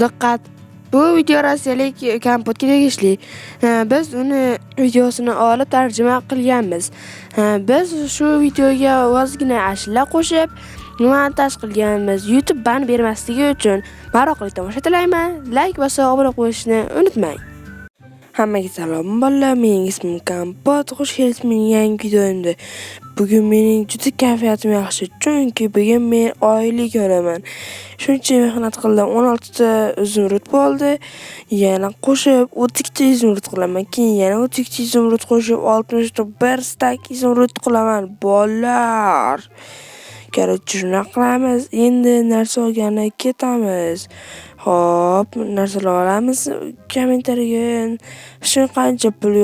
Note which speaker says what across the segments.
Speaker 1: Diqqat! Bu video rossiyalik Kompotga tegishli. Biz uni videosini olib tarjima qilganmiz. Biz shu videoga ozgina ashula qo'shib montaj qilganmiz. YouTube ban bermasligi uchun maroqli tomosha tilayman. Like bosib obuna qo'yishni unutmang. Hammaga salom bolalar, mening ismim Kompot. Xush kelibsiz mening yangi videomda. Bugun mening juda kayfiyatim yaxshi, chunki bugun men oylik olaman. Shuncha mehnat qildim, 16 ta izumrud bo'ldi. Yana qo'shib 32 ta izumrud qilaman. Keyin yana 32 ta izumrud qo'shib 61 стак izumrud qilaman, bolalar. Короче, shunaqa qilamiz. Endi narsa olgani ketamiz. Xo'p, narsalar olamiz. Kommentariyaga shu qancha pul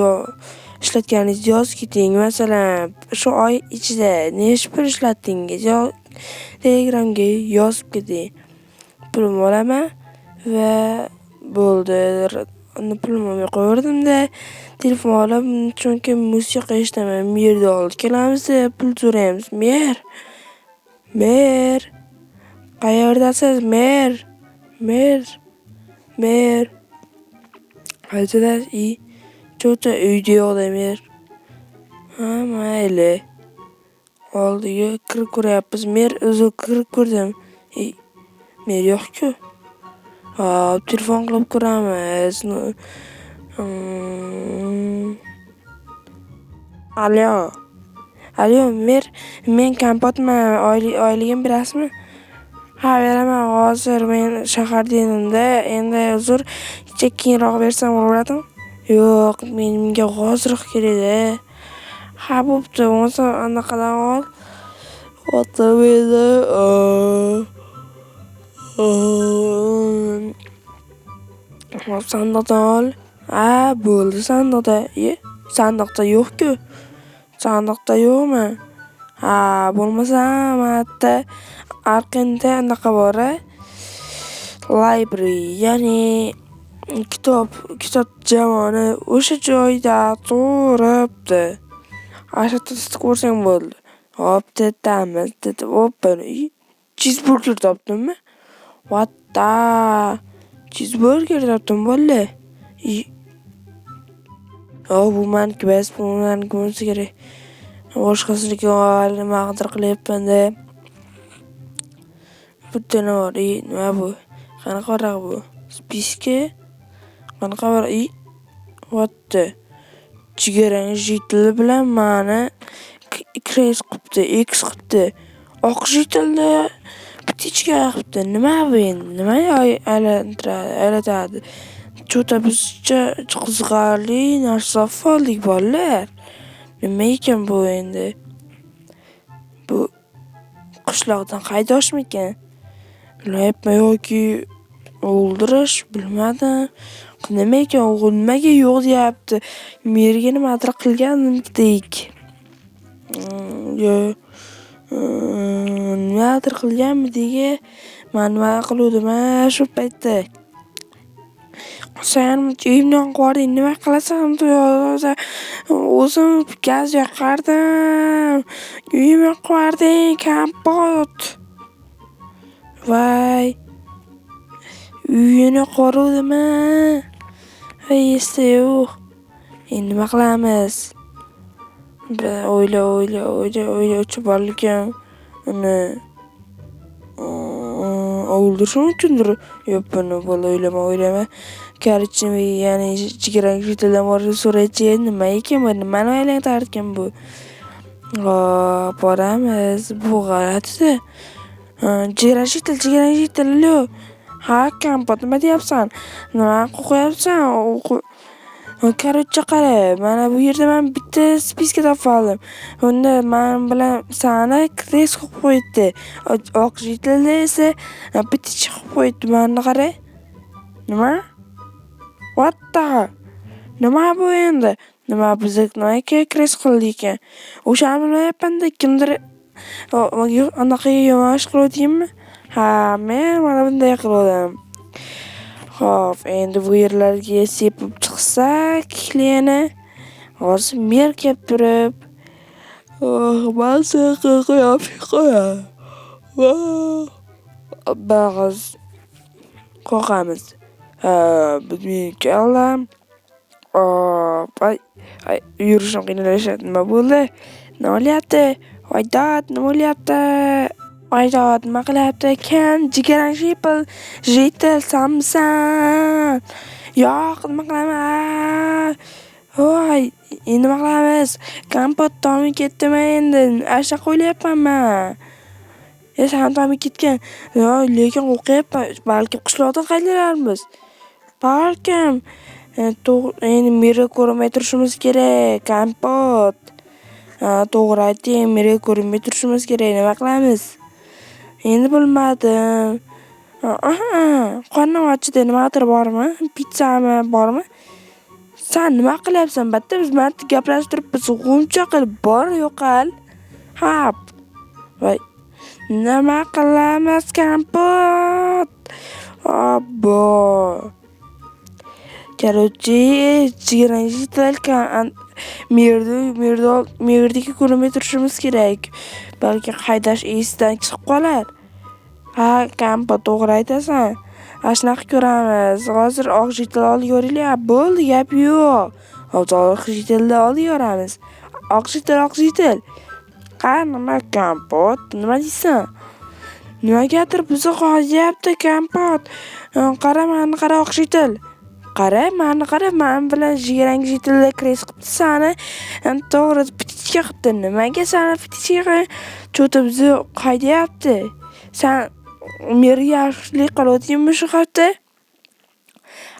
Speaker 1: ishlatganingizni yozib keting. Masalan, shu oy ichida necha pul ishlatdingiz? Yo Telegramga yozib keting. Pulimni olaman va bo'ldi. Pulimni olmay qo'yaverdimda, telefon olib, chunki musiqa eshitaman. Merni oldiga kelamiz, pul so'raymiz. Mer! Mer! Qayerdasiz? Mer! Mer! Mer! Qayerdasiz? Cho'cha uyda yo'qda mer. Ha, mayli. Oldiga kirib ko'ryapmiz. Mer o'zi kirib ko'rdim. Mer yo'q-ku. Hop, telefon qilib ko'ramiz. Alo. Alo, mer, men Kompotman. Oyligimni berasizmi? Ha, beraman. Hozir men shaharda edimda. Endi uzr, keyinroq bersam bo'ladimi? Yo'q, menga hoziroq kerak-da. Ha, bo'pti, bo'lmasa anaqadan ol. Otam edi. Hop, sandiqdan ol. Ha, bo'ldi sandiqda. Sandiqda yo'q-ku. Sandiqda yo'qmi? Ha, bo'lmasa mana yerda Arqinda anaqa bor-a. Library, ya'ni kitob jamoni o'sha joyda turibdi. Ana shu yerda ko'rsang bo'ldi. Hop, tetamiz. Oppa, cheeseburger topdimmi? What the? Cheeseburger topdim bo'ldi. Oh, bu maniki emas, bu maniki bo'lsa kerak. Boshqasiniki nimadir qilyapman-da. Bitta nima bor? Nima bu? Qanaqa varaq bu? Списка? Qanaqa varaq? What the? Jigarrang житель bilan mani крест qilibdi, X qilibdi. Oq житель ni птичка qilibdi. Nima bu endi? Nima aylantiradi? Cho'ta bizcha qiziqarli narsa topib oldik, bolalar. Nima ekan bu endi? Bu qishloqdan haydoshmikan? Bilmayapman yoki o'ldirish, bilmadim. Nima ekan u? Nimaga yo'q deyapti? Merga nimadir qilgandek. Yo nimadir qilganmidek? Man nima qiluvdim shu paytda? Sen uyimdan quvording, nima qilasan? O'zim gaz yoqardim. Uyimni yoqib Kompot. Voy. Uyini yoqvoruvdim-a. Voy, esda yo'q. Endi nima qilamiz? O'yla, o'yla, o'yla, o'yla, balkim uni o'ldirish mumkindir. Yo'q, buni bo'ldi, o'ylama, o'ylama. Короче, ya'ni jigarrang житель dan borib so'raychi, nima ekan bu? Nimani aylantirarkan bu? Hop, boramiz. Bu g'alati-da. Jigarrang житель, jigarrang житель, alo. Ha, Kompot, nima deyapsan? Nima qo'rqyapsan? Короче, qara, mana bu yerda man bitta списка topib oldim. Unda man bilan sani крест qilib qo'yibdi. Oq житель ni esa птичка qilib qo'yibdi. Mana qara. Nima? What the? Nima bu endi? Nima bizni nimaga крест qildi ekan? O'shani bilmayapman-da, kimdir anaqaga yomon ish qiluvdingmi? Ha, men mana bunday qiluvdim. Xo'p, endi bu yerlarga sepib chiqsak, yana hozir mer kelib turib, maza qilib qo'yadi. Bag'iz. Qoqamiz. Biz men keldim. Ay, ay, yurishim qiynalashadi. Nima bo'ldi? Nima bo'lyapti? Voy dod, nima bo'lyapti? Voy dod, nima qilyapti? Kim? Jigarrang житель sanmisan? Yo'q, nima qilaman? Voy, endi nima qilamiz? Kompot tomib ketdimi endi? Ana shunaqa o'ylayapman man. San tomib ketgan. Yo'q, lekin qo'rqyapman. Balkim qishloqdan qaytararmiz. Balkim endi merga ko'rinmay turishimiz kerak, Kompot. Ha, to'g'ri aytding, merga ko'rinmay turishimiz kerak. Nima qilamiz? Endi bilmadim. Aha, qornim ochdi. Nimadir bormi? Pitssami bormi? San nima qilyapsan? Bitta biz mana gaplashib turibmiz. G'umcha qilib bor, yo'qol. Hap. Voy. Nima qilamiz, Kompot? Obbo. Короче, jigarrang житель merdiki ko'rinmay turishimiz kerak. Balki haydash esidan chiqib qolar. Ha, Kompot, to'g'ri aytasan. Ana shunaqa ko'ramiz. Hozir oq житель oldiga boraylik. Bo'ldi, gap yo'q. Hozir oq житель ni oldiga boramiz. Oq житель, oq житель. Qani, nima, Kompot, nima deysan? Nimagadir bizni qo'yyapti, Kompot. Qara, mani qara, oq житель. Qara, mani qara, man bilan jigarrang житель lar kres qilibdi sani. To'g'ri, птичка qilibdi. Nimaga sani птичка Чё-то bizni haydayapti. San merga yaxshilik qilyaptingmi shu hafta?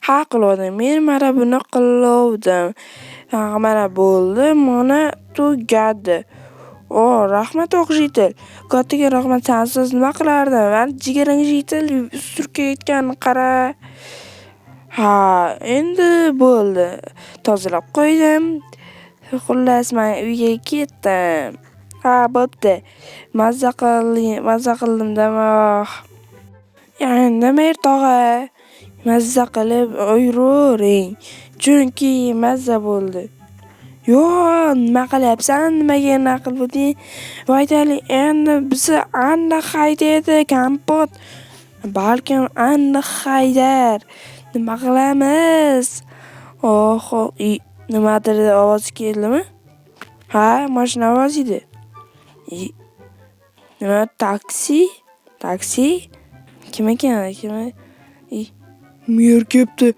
Speaker 1: Ha, qiluvdim. Men mana buni qiluvdim. Mana bo'ldi, mana tugadi. O, rahmat, oq житель. Kattaga rahmat, sansiz nima qilardim? Mana jigarrang житель surib ketgan, qara. Ha, endi bo'ldi. Tozalab qo'ydim. Xullas, men uyga ketdim. Ha, bo'pti. Mazza qildim, mazza qildim-da. Endi Mer tog'a, mazza qilib yuravering. Chunki mazza bo'ldi. Yo'q, nima qilyapsan? Nimaga naql bo'lding? Voy dali, endi bizni aniq haydaydi, Kompot. Balkim aniq haydar. Nima qilamiz? Oho, nimadir ovoz keldimi? Ha, mashina ovozi edi. Nima, taksi? Taksi? Kim ekan? Kim? Mer kelibdi.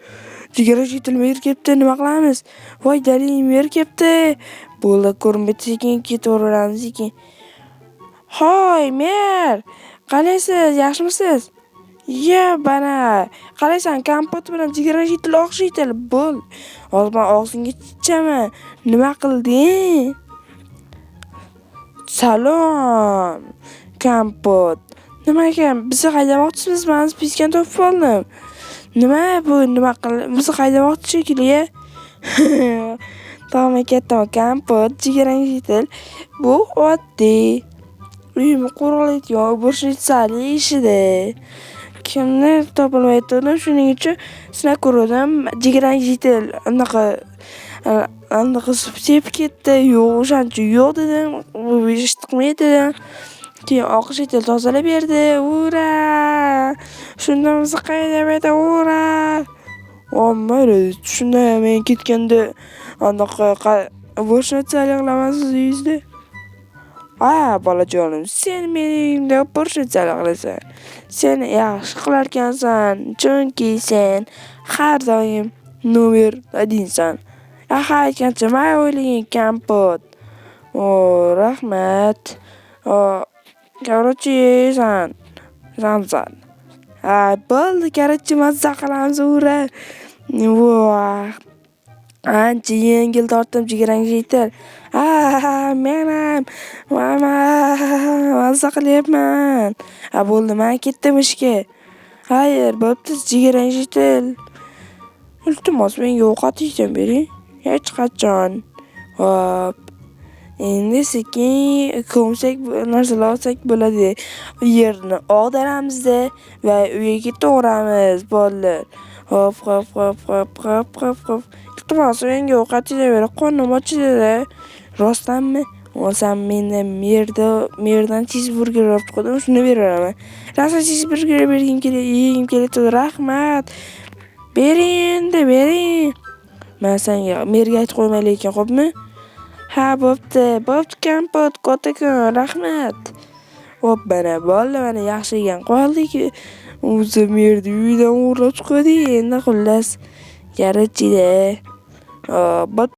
Speaker 1: Jigarrang житель mer kelibdi. Nima qilamiz? Voy dali, mer kelibdi. Bo'ldi, ko'rinmaydi, sekin ketaveramiz sekin. Hoy, mer! Qalaysiz? Yaxshimisiz? Ya, bana. Qalaysan? Kompot bilan jigarrang житель, oq житель. Bo'l. Hozir men og'zingga chichaman. Nima qilding? Salom, Kompot. Nimaga bizni haydamoqchisiz? Man списка ni topib oldim. Nima bu? Nima qil? Bizni haydamoqchi shekilli. Tamam, ketdim. Kompot, jigarrang житель. Bu oddiy uyimni qo'riqlaydigan уборщица lik ishida. Kimni topolmayotgandim, shuning uchun sinab ko'rgandim. Jigarrang житель anaqa sepib ketdi. Yo'q, o'shaning uchun yo'q dedim. Bu ish chiqmaydi dedim. Keyin oq житель tozalab berdi. Ura! Shundan bizni qaydamaydi, ura! Mayli, shunda men ketganda anaqa уборщица lik qilaman sizni uyingizda. Ha, bolajonim, sen meni uyimda уборщица lik qilasan. Sen yaxshi qilarkansan, chunki sen har doim номер один san. Ha, aytgancha, mayli o'ylagan, Kompot. O, rahmat. O, короче, san sansan. Ha, bo'ldi, короче, mazza qilamiz, ura! Voh! Ancha yengil tortdim, jigarrang житель. Ha, men ham mazza qilyapman. Ha, bo'ldi, men ketdim ishga. Xayr, bo'pti, jigarrang житель. Iltimos, menga ovqat yechib bering. Hech qachon. Hop. Endi sekin ko'msak, narsalar olsak bo'ladi. Yerni og'daramizda va uyga ketaveramiz, bolalar. Hop, hop, hop, hop, hop, hop, hop. Iltimos, menga ovqat yeb bering, qornim och edi. Rostdanmi? Bo'lsam menda merdan chizburger olib chiqdim, shuni beraveraman. Rosa chizburger bergim kelyapti, yegim kelyapti. Rahmat. Bering endi, bering. Men senga merga aytib qo'yma lekin, xo'pmi? Ha, bo'pti. Bo'pti, Kompot, kattakon, rahmat. Hop, mana bo'ldi, mana yaxshi yegan qoldik. O'zi merni uyidan o'g'irlab chiqdik. Endi xullas, короче-da. Hop.